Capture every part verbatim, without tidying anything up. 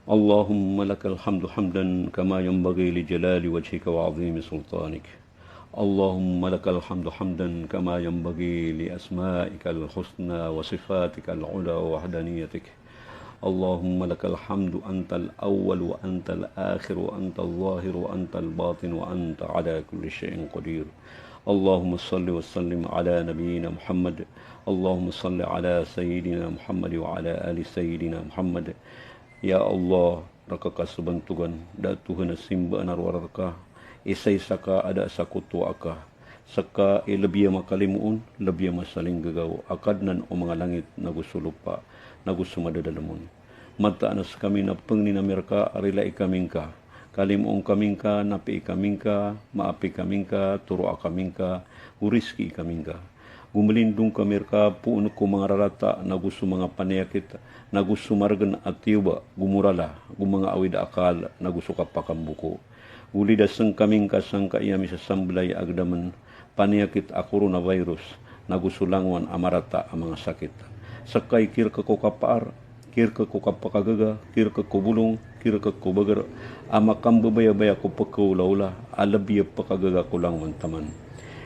اللهم لك الحمد حمدا كما ينبغي لجلال وجهك وعظيم سلطانك. اللهم لك الحمد حمدا كما ينبغي لأسمائك الحسنى وصفاتك العلى ووحدانيتك. اللهم لك الحمد أنت الأول وأنت الآخر وأنت الظاهر وأنت الباطن وأنت على كل شيء قدير. اللهم صل وسلم على نبينا محمد. اللهم صل على سيدنا محمد وعلى آل سيدنا محمد. Ya Allah, rka ka sabantogan, da a tohan a simbaan a rowar rka, isaisa ka a da a sakotowa ka. Ska i lbi a makalimoon, lbi a masalinggagaw a Kadnan o manga langit nago so lopa, nago so madadalm on. Mataan a skami na pangnin ami rka a rilai kami ngka, kalimoon kami ngka, napii kami ngka, maapi kami ngka, toroa kami ngka, go rizkii kami ngka. Go malindong kami rka poon ko manga rarata, nago so manga paniyakit, nago so margn a tiyoba, go morala, go manga awid a akal, nago so kapakamboko. Go lidasn kami ngka sangkai a misasamblay a gdamn, paniyakit a coronavirus, nago so langowan a marata a manga sakit. Ska i kirk ko kapaar, kirk ko kapakagaga, kirk ko bolong, kirk ko bagr, a makambabayabaya ko pkaolaola, a lbi a pkagaga ko langowan taman.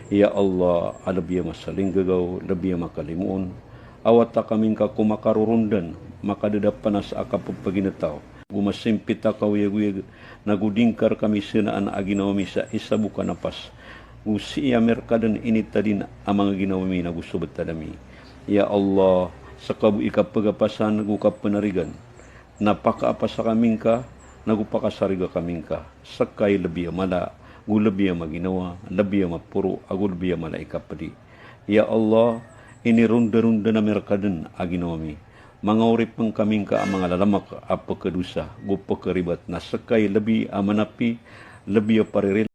Ya Allah, a lbi a masalinggagaw, lbi a makalimoon, awata kami ngka ko makarorondan, makadadapanas a kappaginetaw, go masimpit a kaoyagoyag, nago di ngka rkami sanaan a ginawa mi sa isabok a napas, go sii ami rka dn initadin a manga ginawa mi nago so btad ami. Ya Allah, ska bo i kapagapasan go kapanarigan, na pakaapasa kami ngka, nago pakasariga kami ngka, ska i lbi a mala, go lbi a maginawa, lbi a maporo, ago lbi a mala i kapdi. Ya Allah, inirondarondan ami rka dn a ginawa mi. Manga oripn kami ngka a manga lalamak a pkhadosa, go pkharibat, na ska i lbi a manapi, lbi a paririla,